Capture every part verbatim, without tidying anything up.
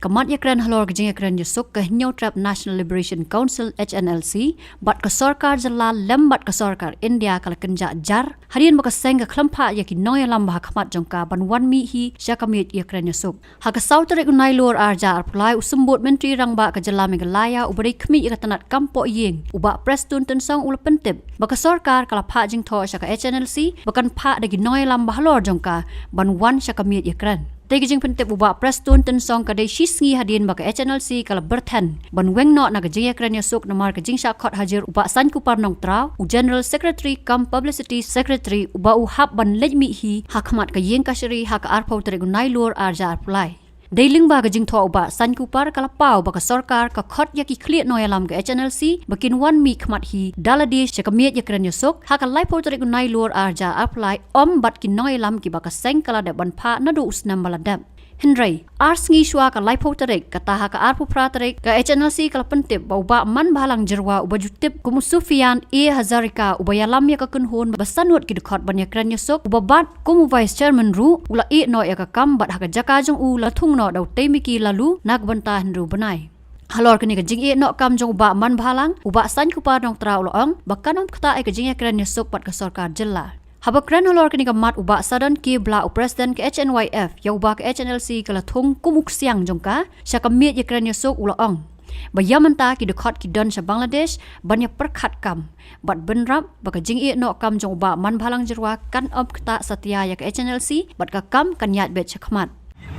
Ka mat ïakren halor ka jingïakren ïasuk ka Hynñiewtrep National Liberation Council, H N L C, bad ka sorkar jylla lem bad ka sorkar India ka la kynjah jar hadien ba ka seng ka khlem phah ïa ki nongïalam ba ha khmat jong ka ban wan mih hi sha ka miej ïakren ïasuk. Ha ka saw tarik u Nailur arhajar arphew lai, u Symbud Myntri Rangbah ka jylla Meghalaya uba dei khmih ïa ka tnat kam pohïing, u Bah Prestone Tynsong, u la pyntip ba ka sorkar ka la phah jingthoh sha ka H N L C ba kan phah da ki nongïalam ba halor jong ka ban wan sha ka miej ïakren. Te ka jingpyntip u Bah Prestone Tynsong ka dei shisngi hadien ba ka H N L C ka la byrthen ban weng noh na ka jingïakren ïasuk namar ka jingshah khot hajir u Bah Saiñkupar Nongtraw, u General Secretary cum Publicity Secretary, uba u hap ban leit mih hi ha khmat ka ïing kashari ha ka arphew tarik u Nailur arhajar arphew lai. Dei lyngba ka jingthoh u Bah Saiñkupar ka la paw ba ka sorkar ka khot ïa ki khlieh nongïalam ka H N L C ba kin wan mih khmat hi da lade sha ka miej ïakren ïasuk ha ka laiphew tarik u Nailur arhajar arphew lai, ym bad ki nongïalam kiba ka seng ka la dep ban phah naduh u snem ba la dep. Hynrei ar sngi shuwa ka laiphew tarik, kata ha ka arphew phra tarik, ka H N L C ka la pyntip ba u Bah Manbhalang Jyrwa uba ju tip kum u Sufian A Hazarika uba ïalam ïa ka kynhun ba san ngut ki dkhot ban ïakren ïasuk, uba bat kum u Vice Chairman ruh, u la ïeh noh ïa ka kam bad ha ka jaka jong u la thung noh da u Teimiki Laloo na ka bynta hynriew bnai. Halor kane ka jingïeh noh kam jong u Bah Manbhalang, u Bah Saiñkupar Nongtraw u la ong ba kan ym ktah ïa ka jingïakren ïasuk bad ka sorkar jylla. Haba kren halor kane ka mat, u Bah Sadon K Blah, u President ka H N Y F, ïa uba ka H N L C ka la thung kum u ksiang jong ka sha ka miej ïakren ïasuk, u la ong ba ïa mynta ki dkhot ki don sha Bangladesh ban ïa pyrkhat kam, bad bynrap ba ka jingïeh noh kam jong u Bah Manbhalang Jyrwa kan ym ktah satia ïa ka H N L C bad ka kam kan ïaid beit sha khmat.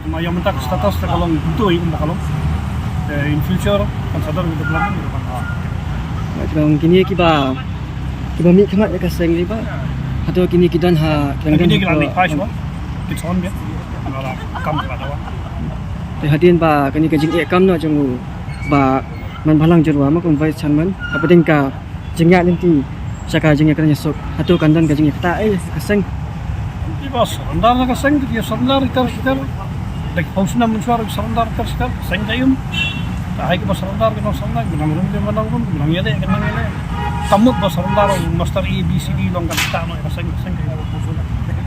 Ma ïa mynta ka status te ka long kumto hi, kumba ka long. Te in future kan sa don ka development ruh kan. Ba ki long kine kiba, kiba mih khmat ïa ka seng, ri ba. Hato kine ki don ha, ki don, kine ki la mih phai shuwa. Ki son bia. Nga la kam ka dawa. Te hadien ba kane ka jingïeh kam noh jong u Bah Manbhalang Jyrwa ma kum Vice Chairman, hapdeng ka jingïaid lynti sha ka jingïakren ïasuk, hato kan don ka jingïakta ei ka seng? Ki ba surrender na ka seng, ki surrender ïa ka seng. Da ki phew snem mynshuwa ki surrender ïa ka seng, ka seng ka im. Te ha kiba surrender ki nang surrender, ki nang rum ki nang rum, ki nang ïaleh ki nang ïaleh. Ka mut ba surrender master A B C D long kan ktah noh ïa ka seng, ka seng ka im.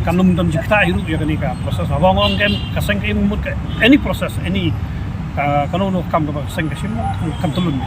Kan ym don jingktah hi ruh ïa kane ka process. Haba ong ka seng ka im, mut ka any process, any, ah, kano kano kam kaba ka seng ka shim, kan tyllun.